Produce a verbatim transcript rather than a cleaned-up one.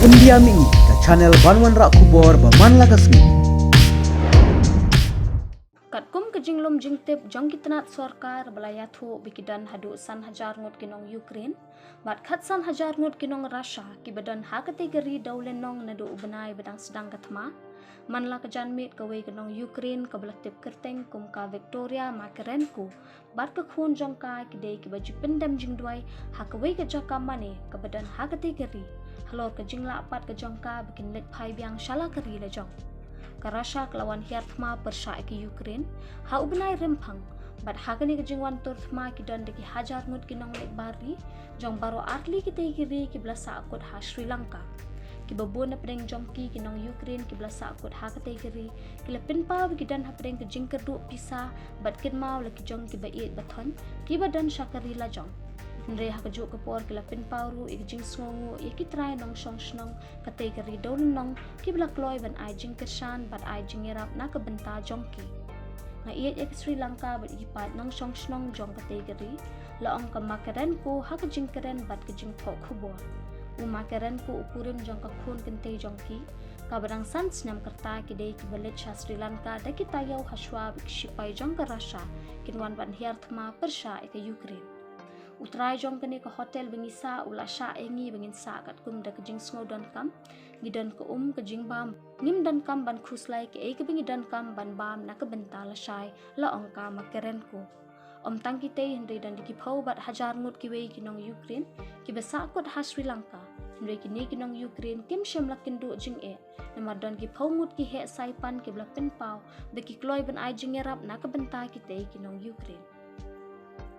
India Mini, ka channel ban wanrah khubor ba man la ka sngi. Katkum ka jinglum jingtip jong ki tnat sorkar ba la ïathuh ba ki don haduh san hajar ngut ki nong Ukraine bad khatsan hajar ngut ki nong Russia kiba don ha katei ka ri dewlynnong naduh u bnai ba dang sdang ka thma. Man la ka janmiet kawei ka nong Ukraine kaba la tip kyrteng kum ka Victoria Makarenko bad ka khun jong ka ki dei kiba ju pyndem jingduwai ha kawei ka jaka mane kaba don ha katei ka ri halor ka jinglahpat ka jong ka ba kin leit phai biang sha la ka ri lajong. Ka Russia ka la wan hiar thma pyrshah ïa ka Ukraine ha u bnai Rymphang bad ha kane ka jingwan tur thma ki don da ki hajar ngut ki nongleit bar ri jong baroh artylli kitei ki ri kiba la sahkut ha Sri Lanka. Kiba bun na pdeng jong ki ki nong Ukraine kiba la sahkut ha katei ka ri ki la pynpaw ba ki don hapdeng ka jingkyrduh pisa bad kynmaw la ki jong kiba ïeit ba thon kiba don sha ka ri lajong. Hynrei ha kajuh ka por ki la pynpaw ruh ïa ka jingsngewnguh ïa ki trai nongshong shnong katei ka ri dewlynnong kiba la kloi ban ai jingkyrshan bad ai jingïarap na ka bynta jong ki. Nga ïeit ïa ka Sri Lanka bad ïa ki paid nongshong shnong jong katei ka ri, la ong ka Makarenko ha ka jingkren bad ka jingphoh khubor. U Makarenko u kurim jong ka khun kynthei jong ki kaba dang san snem kyrta ki dei kiba leit sha Sri Lanka da ki taïew hashwa ba ki shipai jong ka Russia kin wan ban hiar thma pyrshah ïa ka Ukraine. U trai jong kane ka hotel ba ngi sah u la shah ïa ngi ba ngin sah katkum da ka jingsngew donkam. Ngi don ka um ka jingbam, ngim donkam ban khuslai kaei kaba ngi donkam ban bam na ka bynta lashai, la ong ka Makarenko. Ym tang kitei hynrei don da ki phew bad hajar ngut kiwei ki nong Ukraine kiba sahkut ha Sri Lanka. Hynrei kine ki nong Ukraine kim shym la kynduh jingeh namar don ki phew ngut ki heh saipan kiba la pynpaw ba ki kloi ban ai jingïarap na ka bynta kitei ki nong Ukraine.